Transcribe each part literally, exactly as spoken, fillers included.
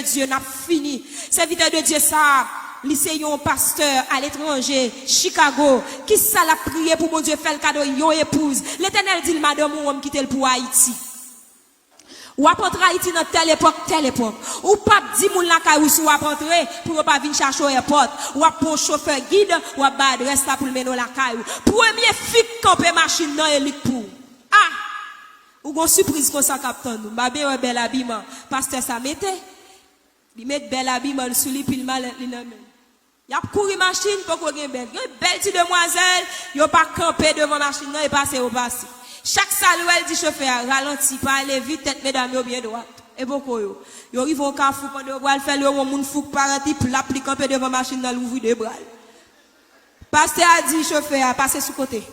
Dye, n ap fini. Sèvitè de Dye sa a, li se yon pastè aletranje, Chicago. Kisa l ap priye pou Bondye fè l kado yon epouz? Letènèl di l, madanm ou, w kite l pou Ayiti. W ap antre Ayiti nan tèl epòk, tèl epòk. Ou p ap di moun lakay ou si w ap antre pou yo pa vin chache w èpòt. W ap pran yon chofè gid, w ap bay adrès la pou l mennen w lakay ou. Premye fi k kanpe machin nan, e li k pou ou. Ah! Ou gon sipriz konsa k ap tann ou. M pa byen wè bèl abiman pastè sa mete. Li met bèl abiman l sou li, pil malèt li nan men l. Y ap kouri machin, poko gen bèl. Gen bèl ti demwazèl, yo pa kanpe devan machin nan, e pase yo pase. Chak sa l wè, l di chofè a, ralanti, pa ale vit, tèt medam yo byen dwat. E poko yo. Yo rive yon kafou, pandan yo pral fè l, yo wè yon moun fou k parèt, li plap, li kanpe devan machin nan, l ouvri de bra l. Pastè a di chofè a, pase sou kote.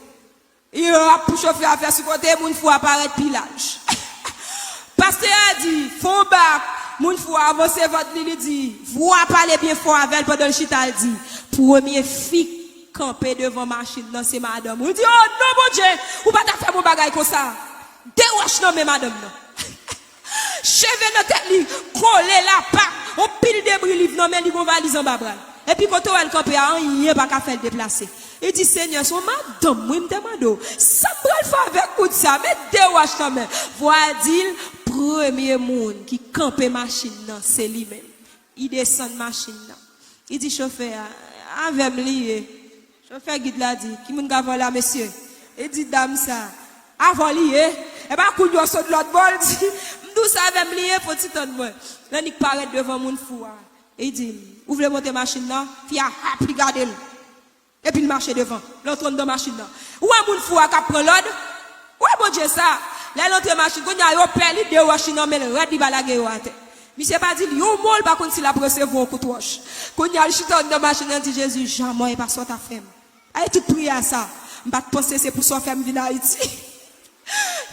Yo ap pou chofè a fè sou kote, moun fou a parèt pi laj. Pastè a di, fè yon bak, moun fou a avanse vant li, li di, vwa pale byen fò avè l pandan l chita, l di, premye fi k kanpe devan machin nan se madanm ou. Li di, o non, Bondye, ou pa ta fè m yon bagay konsa. De wòch nan men madanm nan. Cheve nan tèt li, kole, lapak, yon pil debri liv nan men li, gon valiz anba bra l. Epi kote w wè l kanpe a, anyen pa ka fè l deplase. Li di, Senyè, se yon madanm, wi, m te mande w. Sa m pral fè avèk moun sa? Met de wòch nan men. Vwa a di l, premye moun ki kanpe machin nan, se li menm. Li desann machin nan. Li di chofè a, avè m li ye. Chofè gid la di, ki moun k avè w la, mesye? Li di dam sa, avè w li ye. E pa kounye a w sot lòt bò, l di, m di w sa avè m li ye, fò ti tann mwen. L annik parèt devan moun fou a. Li di l, ou vle monte machin nan? Fi a hap, li gade l. Epi l mache devan. L antre anndan machin nan. Ou wè moun fou a k ap pran lòd? Ou wè Bondye sa? Lè l antre machin, kounye a yo pè li, de wòch li nan men l rèd, li pa lage yo atè. Misye pa di l yon mo, l pa konn si l ap resevwa yon kout wòch. Kounye a l chita anndan machin nan, di, Jezi, jamè, e pa sa w ta fè m. Ay, tout priyè sa, m pa t panse se pou sa w fè m vin Ayiti.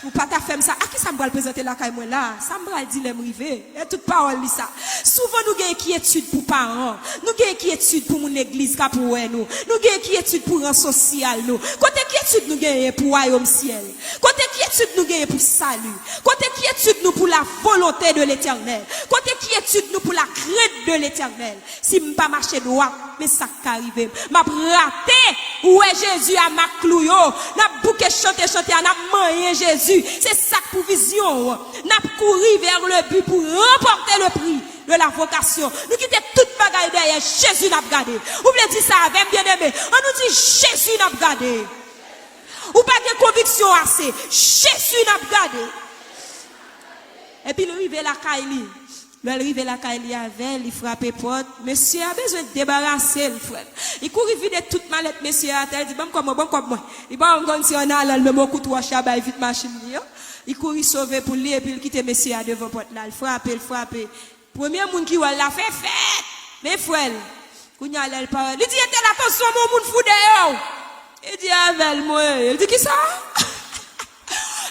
Ou pa ta fè m sa, a kisa m pral prezante lakay mwen la a? Sa m pral di lè m rive? E tout pawòl li sa. Souvan nou gen enkyetid pou paran, nou gen enkyetid pou moun legliz k ap wè nou, nou gen enkyetid pou ran sosyal nou. Kote enkyetid nou genyen pou wayòm syèl? Kote enkyetid nou genyen pou sali? Kote enkyetid nou pou la volonté de Letènèl? Kote enkyetid nou pou la krent de Letènèl? Si m pa mache dwat, men sa k ka rive m. M ap rate. Ou wè Jezi a mak klou yo. N ap bouke chante chante a, n ap manyen Jezi. Se sa k pou vizyon w. N ap kouri vers le but pour remporter le prix de la vocation. Nou kite tout bagay dèyè, Jezi n ap gade. Ou vle di sa avè m, byeneme? Ann nou di, Jezi n ap gade. Ou pa gen konviksyon ase. Jezi n ap gade. Epi l rive lakay li. Lè l rive lakay li avè l, li frape pòt. Mesye a bezwen debarase l, frè m. Li kouri vide tout malèt mesye a atè, li di, ban m kòb mwen, ban m kòb mwen. Li pa konn si an alan l menm yon kout wòch a bay vit machin li an. Li kouri sove pou li epi l kite mesye a devan pòt la. L frape, l frape. Premye moun ki wè l la fè fèt. Men frè l. Kounye a lè l parèt, li di, Etèl, atansyon, gon moun fou dèyè w. Li di, avè l mwen ye. Li di, kisa?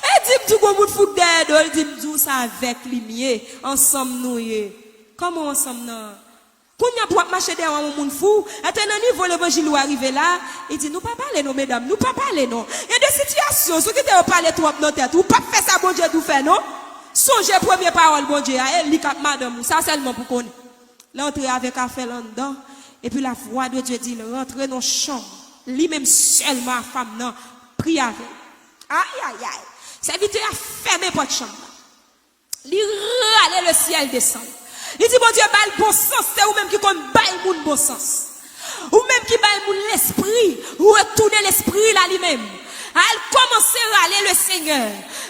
Li di, m di w gon moun fou k dèyè do l. Li di, m di w sa avèk li m ye, ansanm nou ye. Kòman w ansanm nan? Kounye a pou w ap mache dèyè yon moun fou, atè nan nivo levanjil ou a rive la, li di, nou pa pale non, medam, nou pa pale non. Gen de sitiyasyon, si w kite yo pale twòp nan tèt ou, ou p ap fè sa Bondye di w fè non. Sonje premye pawòl Bondye a, e li k ap madanm ou, sa sèlman pou konnen. L antre avèk afè l anndan, epi la vwa de Dye di l, rantre nan chanm, li menm sèlman a fanm nan, priye avè l. Ayayay! Sèvitè a fèmen pòt chanm nan. Li rale le syèl desann. Li di, Bondye, ba l bon sans, se ou menm ki konn bay moun bon sans. Ou menm ki bay moun lespri, retounen lespri l a li menm. Al kòmanse rale le Senyè.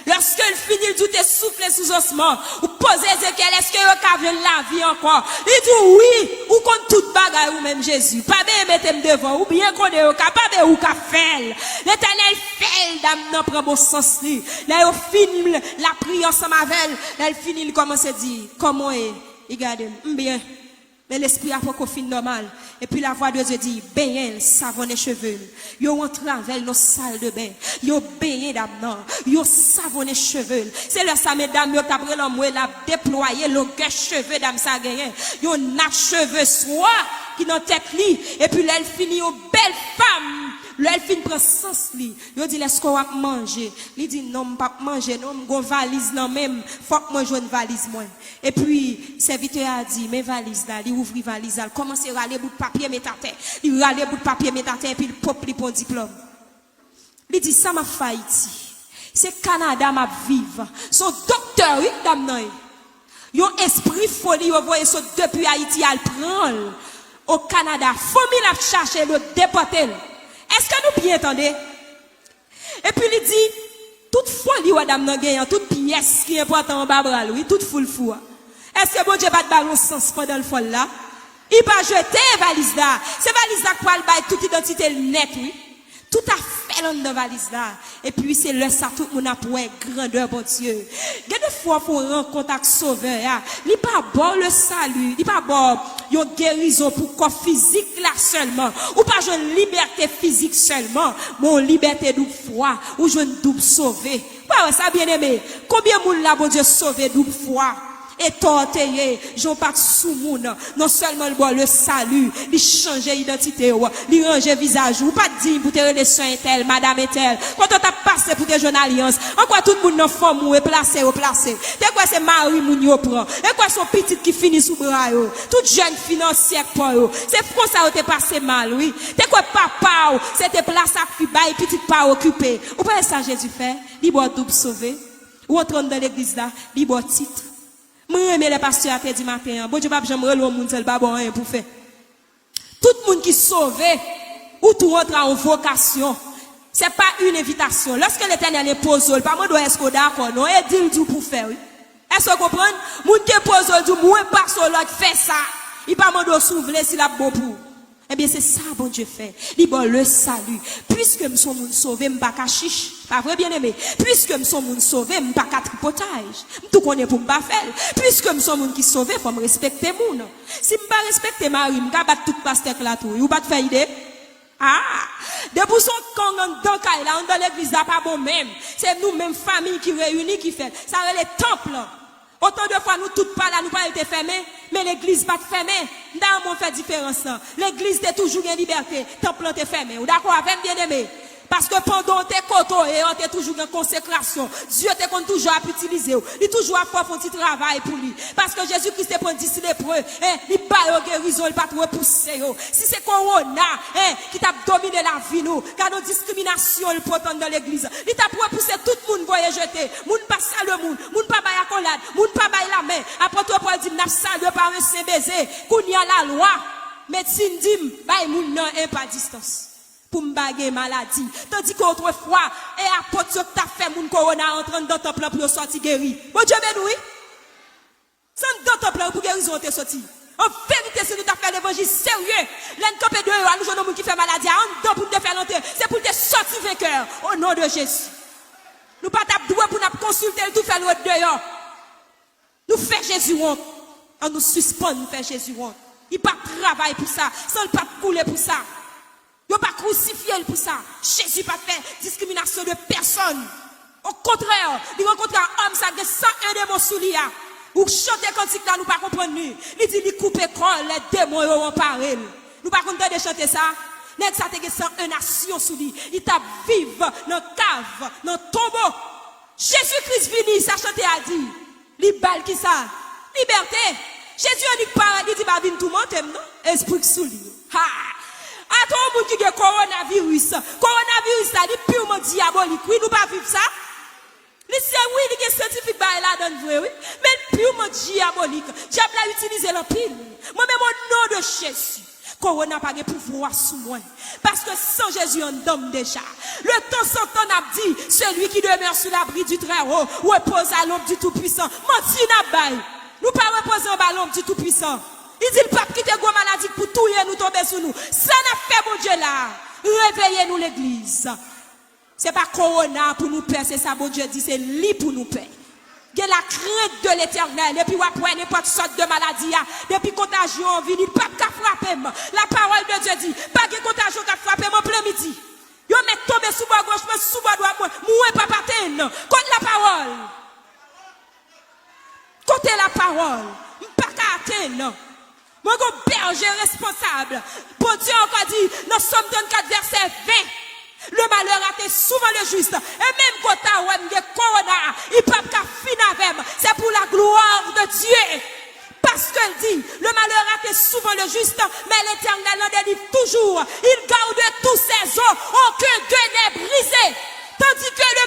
Lòske l fini, l di w te soufle sou zòsman. Ou poze Ezekyèl, èske yo ka jwenn lavi ankò? Li di w, wi, ou konn tout bagay ou menm, Jezi. Pa benyen mete m devan, ou byen konnen yo kapab e ou ka fè l. Letènèl fè l, dam nan pran bon sans li. Lè yo fin, l ap priye ansanm avè l. Lè l fini, li kòmanse di, kòman w ye? Li gade l, m byen. Men lespri a poko fin nòmal. Epi lavwa de Dye di, benyen l, savonnen cheve l. Yo antre avè l nan sal de ben. Yo benyen dam nan. Yo savonnen cheve l. Se lè sa medam yo t ap rele anmwe l ap deplwaye longè cheve dam sa genyen. Yon nat cheve swa ki nan tèt li. Epi lè l fini, yon bèl fanm Lè l fin pran sans li, yo di l, "Èske w ap manje?" Li di, "Non, m p ap manje, non, m gon valiz nan men m, fòk mwen jwenn valiz mwen." Epi, sèvitè a di, "Men valiz la." Li ouvri valiz la, l kòmanse rale bout papye met atè. Li rale bout papye met atè, epi l pwòp li pran diplòm. Li di, "Sa m ap fè Ayiti? Se Kanada m ap viv." Se yon doktè, wi, dam nan ye. Yon espri foli yo voye sot depi Ayiti al pran l o Kanada. Fanmi l ap chache l, yo depòte l. Èske nou byen tande? Epi li di, tout foli wè dam nan genyen an, tout pyès ki enpòtan anba bra l, wi, tout foul fou a. Èske Bondye pa t ba l yon sans pandan l fò l la? Li pa jete valiz la. Se valiz la k pral bay tout idantite l nèt, wi. Tout afè l anndan valiz la. Epi se lè sa tout moun ap wè grandè Bondye. Gen de fwa w fè yon rankont ak Sovè a. Li pa ba w le salut, li pa ba w yon gerizon pou kò fizik la sèlman. Ou pa jwenn libète fizik sèlman, men yon libète doub fwa. Ou jwenn doub sove. Ou pa wè sa, byeneme? Konbyen moun la Bondye sove doub fwa? Etò w te ye, jan w pa t sou moun. Non sèlman l ba w le salut, li chanje idantite w, li ranje vizaj ou. Ou pa t diy pou te rele sè entèl, madanm entèl. Kote w t ap pase pou te jwenn alyans? An kwa tout moun nan fanmi w e plase yo plase? Te kwè se mari moun yo pran. E kwè se yon pitit ki fini sou bra yo. Tout jèn fi nan syèk pa yo. Se konsa yo te pase mal, wi. Te kwè papa w se te plas ak fi bay pitit pa okipe. Ou pa wè sa Jezi fè? Li ba w doub sove. Ou antre anndan legliz la, li ba w tit. Mwen renmen lè pastè a te di maten an, Bondye p ap janm rele yon moun san l pa ba w anyen pou fè. Tout moun ki sove, ou tou antre a yon vokasyon. Se pa yon envitasyon. Lòske Letènèl enpoze w, l pa mande w èske w dakò, non, e di l di w pou fè, wi. Èske w konprann? Moun ki enpoze w, l di w, mwen pase w lòd, fè sa. Li pa mande w si w vle, si l ap bon pou ou. Ebyen, se sa Bondye fè. Li ba w le salut. Piske m se yon moun sove, m pa ka chich. Pa vre, byeneme? Piske m se yon moun sove, m pa ka tripotaj. M tou konnen pou m pa fè l. Piske m se yon moun ki sove, fò m respekte moun. Si m pa respekte mari m, m ka bat tout pastè k la tou, wi. Ou pa t fè ide? Ah! Depi w se yon gang anndan kay la, anndan legliz la pa bon menm. Se nou menm fanmi ki reyini ki fè l. Sa rele tanp lan. Otan de fwa nou tout pa la, nou pa rete fèmen, men legliz pa t fèmen. M ta renmen w fè diferans lan. Legliz te toujou gen libète, tanp lan te fèmen. Ou dakò avè m, byeneme? Paske pandan w te kote w ye a, te toujou gen konsekrasyon. Dye te konn toujou ap itilize w. Li toujou ap fè w fè yon ti travay pou li. Paske Jezi Kris te pran dis lepre, en, li ba yo gerizon, li pa t repouse yo. Si se kowona, en, ki t ap domine lavi nou, gade yon diskriminasyon l pote anndan legliz. Li t ap repouse tout moun voye jete. Moun pa salye moun, moun pa bay akolad, moun pa bay lamen. Apot Pòl di n ap salye pa yon sen beze. Kounye a lalwa, medsin di m, bay moun nan en pa distans. Pou m pa gen maladi. Tandike otrefwa, e apot yo ki t ap fè moun kowona antre anndan tanp lan pou yo sòti geri. Bondye beni w, wi. Se anndan tanp lan pou gerizon an te soti. An verite, si nou ta fè levanjil serye, lè n kanpe deyò a, nou jwenn yon moun ki fè maladi a anndan pou n te fè l antre, se pou l te sòti venkè, o non de Jezi. Nou pa t ap dwe pou n ap konsilte l tou fè l ret deyò. Nou fè Jezi wont. An nou sispann fè Jezi wont. Li pa t travay pou sa. San l pa t koule pou sa. Yo pa krisifye l pou sa. Jezi pa t fè diskriminasyon de pèsonn. Okontrè, li rankontre a òm sa gen san en demon sou li a. Ou chante kantik la, nou pa konprann li. Li di li koupe kò l lè demon yo anpare l. Nou pa konn tande chante sa? Nèg sa te gen san en nasyon sou li. Li t ap viv nan kav, nan tonbo. Jezi Kris vini, sa chante a di. Li ba l kisa? Libète. Jezi annik parèt, li di, "Pa vin toumante m, non." Espri k sou li. Ha! Atò yon moun ki gen kowonaviris. Kowonaviris la, li pirman dyabolik, wi, nou pa viv sa. Li se, wi, li gen syantifik bagay ladan l vre, wi. Men l pirman dyabolik. Dyab la itilize l anpil. Mwen menm, o non de Jezi. Kowona pa gen pouvwa sou mwen. Paske san Jezi anndan m deja. Le tan san tan n ap di, celui qui demeure sous l'abri du Très-Haut repose à l'ombre du Tout-Puissant. Manti n ap bay. Nou pa repoze anba lonb di Tou Pwisan. Li di l p ap kite gwo maladi k pou touye nou tonbe sou nou. Sa n ap fè Bondye la a? Reveye nou legliz. Se pa kowona pou nou pè, se sa Bondye di, se li pou nou pè. Gen la crainte de l'Éternel, epi w ap wè nenpòt sòt de maladi a, depi kontajyon an vini, l p ap ka frape m. La parole de Dieu di, pa gen kontajyon k ap frape m an plen midi. Yo mèt tonbe sou bò goch mwen, sou bò dwat mwen, mwen p ap atenn. Kot lapawòl? Kote lapawòl? M pa ka atenn. Mwen gon bèje responsab. Bondye ankò di nan Sòm trannkat vèsè ven, est souvent le juste. Et même quand tu as un corona, il peut pas finir avec. C'est pour la gloire de Dieu. Parce qu'il dit, le malheur est souvent le juste, mais l'Éternel en délivre toujours. Il garde tous ses os, aucun d'eux n'est brisé. Tandis que le